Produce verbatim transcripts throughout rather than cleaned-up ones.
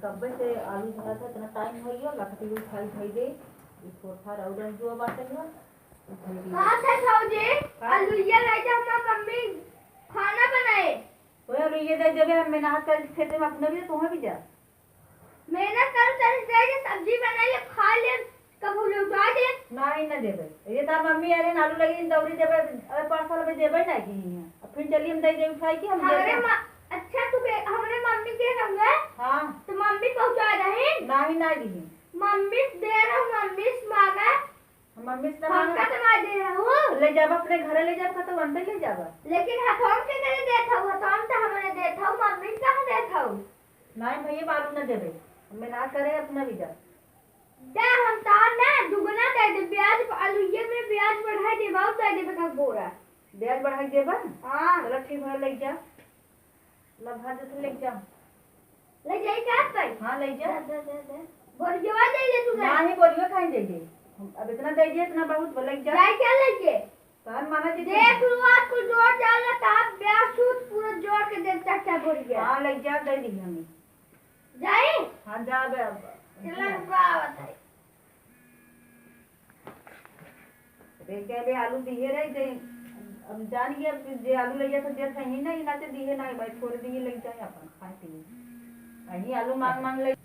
कब्बे से आलू धरा था, इतना टाइम हो गया, लखती हुई खाई खाई दे। ये थोड़ा था राउर जो बाटे हुआ, उठाई दे। कहाँ थे भौजी? का? आलू ये ले जा, हमार मम्मी खाना बनाए। ओए, आलू ये दे देबे, हम मेहनत कर खेते में अपने भी, तुम्हें भी जा। मेहनत कर, चल दे दे, सब्जी बनाई, खा ले, कब उठा दे। नहीं, न देबे। ये तार मम्मी अरे आलू लगी, दौरी देबे, अरे पाँच साल में देबे नहीं की है। अब फिर चलिए हम दे दे उठाई के हम हमरे देबे। मा-, अच्छा, तू बे-, हमरे मम्मी के रंग है? हाँ। तो मम्मी पहुँचा रही? नहीं, नहीं दी। मम्मी से दे रहा हूँ, मम्मी से मांगा। मम्मी से तो हमका मांगा। तो ना दे रहा हूँ। ले जाबा अपने घरे, ले जाबा तो वनते ले जाबा। लेकिन हथौन के करे देत हूँ, हथौन तो हमरे देत हूँ, मम्मी कहाँ देत हूँ? नहीं भैया, आलू न देबे, हमें ना करे अपना भी जा। दे, हम तार ना दुगना दे दे, ब्याज, आलूये में ब्याज बढ़ाई दे, बहुत दे देबे का बोरा। ब्याज बढ़ाई देबा? हाँ। चलो ठीक है, ले जा। ला भात जैसे ले जा। ले जाई का भाई? हाँ, ले जा। दे, दे, दे, दे। बोरियवा दे दे तू ना। नहीं, बोरियो खाई दे दे। अब इतना दे दे, इतना बहुत बा, ले जा। जाए क्या ले के? तहन माना जी देख लो, आज कुल जोर डाला, ताप ब्याह सूत पूरा जोर के दे चाचा बोरिया। हाँ, ले जा, दे दी हमें। जाई? हाँ, जा बे अब। चला, रुका, आवत है। देख के बे आलू दिए रहे, जे अब जान गया, जे आलू ले जाता, जे सही नहीं, ना ते दिए नहीं, भाई, थोड़े दिए ले जाए अपन, खाए पिए। अही आलू मांग मांग ले।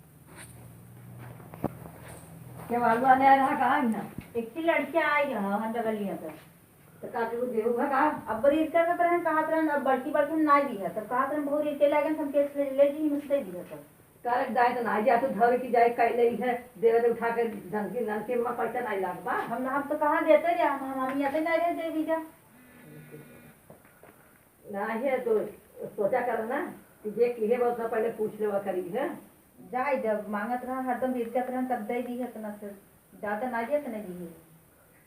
के आलू आने आ रहा, कहाँ है ना? एक ही लड़कियाँ आई रहा, हम बगलिया पे। तो का के देहू है का? अब बड़ी इज्जत करत रहन, कहत रहन, अब बड़की बड़की हम ना दी है, तब कहत रहन, बहुत इज्जत लागन, हम केस ले, ले जी, हम दे दी है तब। करक जाए तो ना जा, तू धर की जाए, कह ले है, देवे तो उठा के धमकी, धमकी में पैसा नहीं लाग बा। हम, हम तो कहाँ देते रे, हम, हम, हम यहाँ पे नहीं रहे, दे दी जा। ना है तो सोचा कर ना कि जे किहे बा, उसका पहले पूछ लेवा करी है। जाए, जब मांगत रहा, हरदम इज्जत रहन, तब दे दी है, इतना से ज्यादा ना दिए, इतने दी है।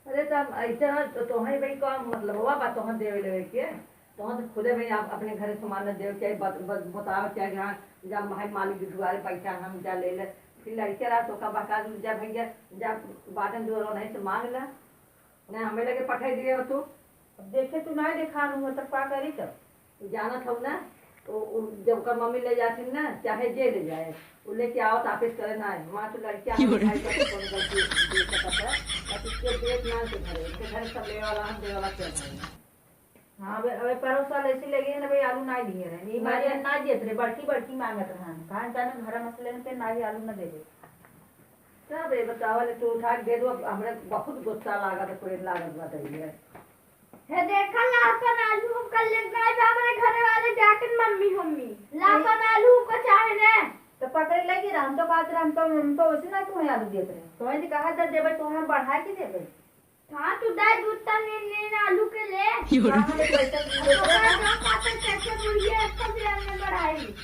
अरे, तब ऐसे ना, तो तोहई भाई का मतलब हुआ बा, तोहन देवे लेवे के? तोहन तो खुदे भाई आप अपने घरे सामान न देवे के, बत-, बत-, बतावे के कि हाँ, जा भाई मालिक के दुआरे पैसा हम जा ले ले। फिर लड़के रहा तो का बका दू, जा भैया, जा बाटन दुआरो नहीं से मांग ले। नहीं, हमें लगे पठाई दिए हो तू। अब देखे तू नहीं देखा नु, तब का करी तब? जानत हऊ ना, उ, उ, जब ओकर मम्मी ले जाथिन ना, चाहे जे ले जाए, उ लेके आवत वापिस करे ना आए। वहाँ तो लड़कियाँ की हो रही? भाई का तो कौन गलती दे सकत है, ताकि के देख ना के घरे, उनके घरे सब लेवे वाला हम देवे वाला चल रहे हैं। हाँ, अबे, अबे परोसा ले ऐसी लगी है ना भाई, आलू ना दिए रहे, ये ना मारे दे। ना दिए रहे, बड़की बड़की मांगत रहन, कहाँ जाने घर मसले में ना ही आलू ना देवे। तब ये बतावा ले, तू उठा के दे दो, अब हमरे बहुत गुस्सा लागत है, कोई लागत बताइए। हे देखा, लापन आलू हमका ले गए बा हमरे घरे वाले जाके मम्मी, मम्मी। लापन आलू हमका चाहे ने। तो पकड़ ले गिरा, हम तो कहत रहे, हम तो, हम तो वैसे ना तुम्हें आलू देत रहे। तुम्हें जी कहा दे देबे, तो हम बढ़ा के देबे। हाँ, तू दे दूध तन नीन, नीन आलू के ले। हाँ, हमें पैसा दे दे। ओकरा जो पापा चाचा बुढ़िया, एक सौ रुपया में बढ़ाई।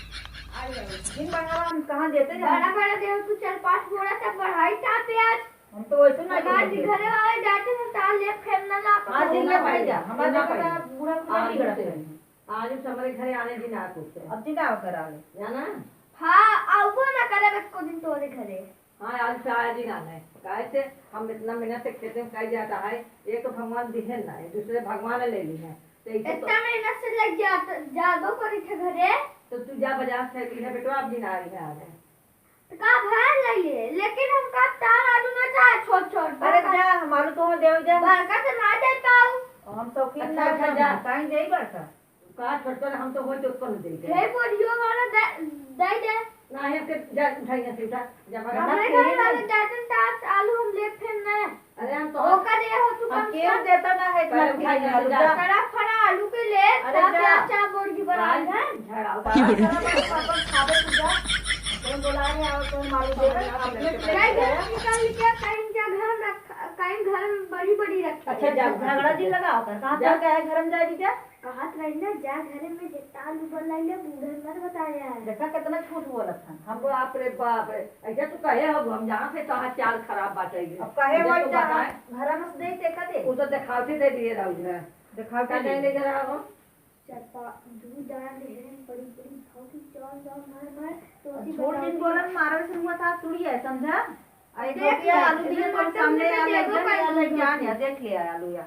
आई, आई। जिन बढ़ावा हम कहाँ देते हैं? बड़ा, बड़ा देव तू चार पाँच बोरा तक बढ़ाई था प्याज। हम तो वैसे ना हमार देते। घरे वाले जाते हैं, तार ले फेर ना ला पाते। आज दिन ना भाई जा, हमारे ना पता भाई। बूढ़ा बुढ़ा आज बिगड़त से, है। आज से हमारे घरे आने दिन आ कुछ है। अब दिन आओ करा ले। जाना? हाँ, आउबो ना करे बस को दिन तोरे घरे। हाँ, आज से आए दिन आने। काहे से हम इतना मेहनत से खेते में कई जाता है, एक तो भगवान दिहे ना है, दूसरे भगवान ले ली है। तो इसे तो इतना मेहनत से लग जात, जादो करी थे घरे। तो तू जा बाजार से ली है बेटवा, अब दिन आ रही है आगे। तो का भरा ले लिए, लेकिन हमका तार आलू ना चाहे छोट छोट। अरे बड़का। जा, हम आलू तो देवे जा। बड़का तो ना दे पाऊ। हम शौकीन अच्छा, ना अच्छा, हम जा। काहे जाई बड़का? का छोट कर हम तो होई तो कौन दे दे। हे बोलियो वाला दे, दे दे। ना है के जा उठाई ना से उठा, जा भगा। हमरे घर वाले जातन तार आलू हम ले फेर ना। अरे हम तो ओका दे हो तू हम कम केहू से। देता ना है इतना पहले उठाई ना से आलू जा। जा। फड़ा फड़ा आलू के ले, अरे खा जा। प्याज चा बोर की बना आज है। झड़ाओ। बाहर करा बस, अपन खाबे तू जा। कौन बोला रहे आओ, कौन मालूम दे रहे, अपने से जाए लेके घर आया। निकाल के कहीं जा घर में रख, कहीं घर में बड़ी बड़ी रखी। अच्छा, जा, झगड़ा जी लगा होता है। कहाँ जा। पर क्या है घर में जाए दीजिए? कहत रही ना, जा घरे में जितना आलू बन लाइले, बूढ़े मत बताया है। देखा कितना झूठ बोलत हन। हम बाप रे बाप, ऐसे तू कहे हो, हम जहाँ से तहाँ चाल खराब बाटे। अब कहे ऐसे हो तू जा, बताए। घर में से दे, देखा दे। वो तो दिखावटी दे दिए रहू है। दिखावटी का दे। नहीं ले रहा हो? चरपा, दू दान ले रहे हैं, बड़ी बड़ी भौंकी, चार दान मार मार, तो अब ऐसी छोड़ बतावटी दिन बोलन, मारल से हुआ था, तुड़ी है, समझा? आई देख धोतिया ले, आलू दिए इधर तो मटन सामने में आ, देखो लग जा, कैसे लग जा, होती है। देख ले आलू या।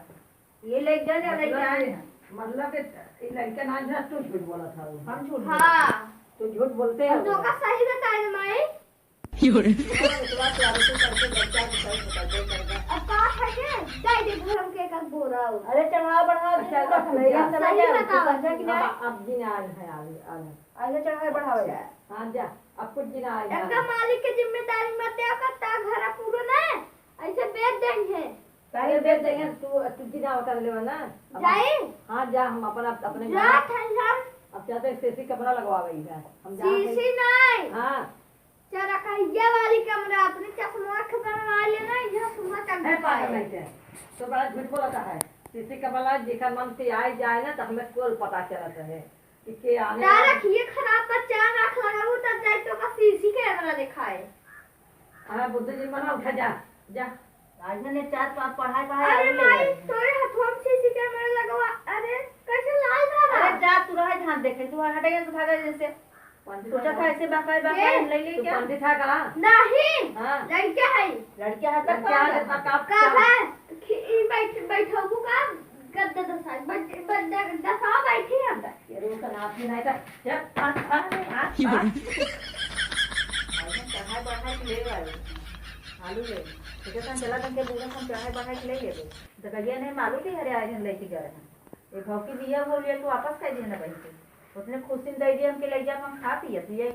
ये ले जा, जा, ले मतलब जा। ये, मतलब ये, ये लड़का ना जा, तू झूठ बोला था वो। हम झूठ बोला। हाँ। तू झूठ बोलते हम हो। धोखा सही बताए ना माई। क्यों रे? अब का खाए के? दे दे घर हमके एक आध बोरा और। अरे चढ़ावा बढ़ावा दे, अच्छा, रख ले, अच्छा, हम चला सही जाए, बताओ। समझा कि नहीं? अब, अब गिना आज है, आगे, आगे। आगे चढ़ावा बढ़ावा जाए। हाँ, जा, अब कुछ गिना आज इनका है। मालिक के जिम्मेदारी मत दे, का ता घर पूरा ना, ऐसे बेच देंगे। पहले बेच देंगे, तू, तू गिना उतर लेवा ना। अब जाई? हाँ, जा, हम अपना, अपने जा, घर। ठंडा। अब जाते हैं, सीसी कमरा लगवा गई है। हम जा सीसी के नहीं। हाँ। चरकहिया वाली कमरा, अपने चश्मा के बनवा लेना, यह सुबह तक है, पागल दिखाए। नहीं है। तो बड़ा झूठ बोलता है। सीसी कमरा जेकर मन से आए जाए ना, तो हमें कुल पता चलत है कि के आने तारा वाला। ये खराब बच्चा आँख लगाऊ, तब जाए तो का सीसी कैमरा दिखाए। हाँ, बुद्धू जी मना उठा, जा, जा। आज मैंने चार पाँच पढ़ाई, पढ़ाई अरे आलू ले माई, आए। तोरे हथवा में सीसी कैमरा लगवा, अरे कैसे लाल धारा? अरे जा, तू रहे धान देखे, तू हट गया, तू भागा जैसे। पंडित सोचा था। ऐसे बकाए, बकाए ये? हम ले ले तू क्या? पंडित था का? नहीं। हाँ। लड़का है। लड़का है तब लड़का कौन है, था? तब का? का है? खी-, ई बैठ, बैठबू का? गद्दा दसा, बद-, बद-, दसा बैठी हम। ये रोज का नाच ही नहीं था। जब हाथ, हाथ, हाथ, हाथ। आज हम चढ़ाई बढ़ाई के ले आए। आलू ले। तो कहता चला तन के बूढ़ा हम चढ़ाई बढ़ाई के ले लेबे। तो कहिए नहीं मालूम थी, हरे आज हम लेके गए हैं। ये भौकी दिया वो लिए तो वापस कर दिया ना बहन के। उसने खुशी में दे दिया हमके ले जा, हम खा पिया, पिया।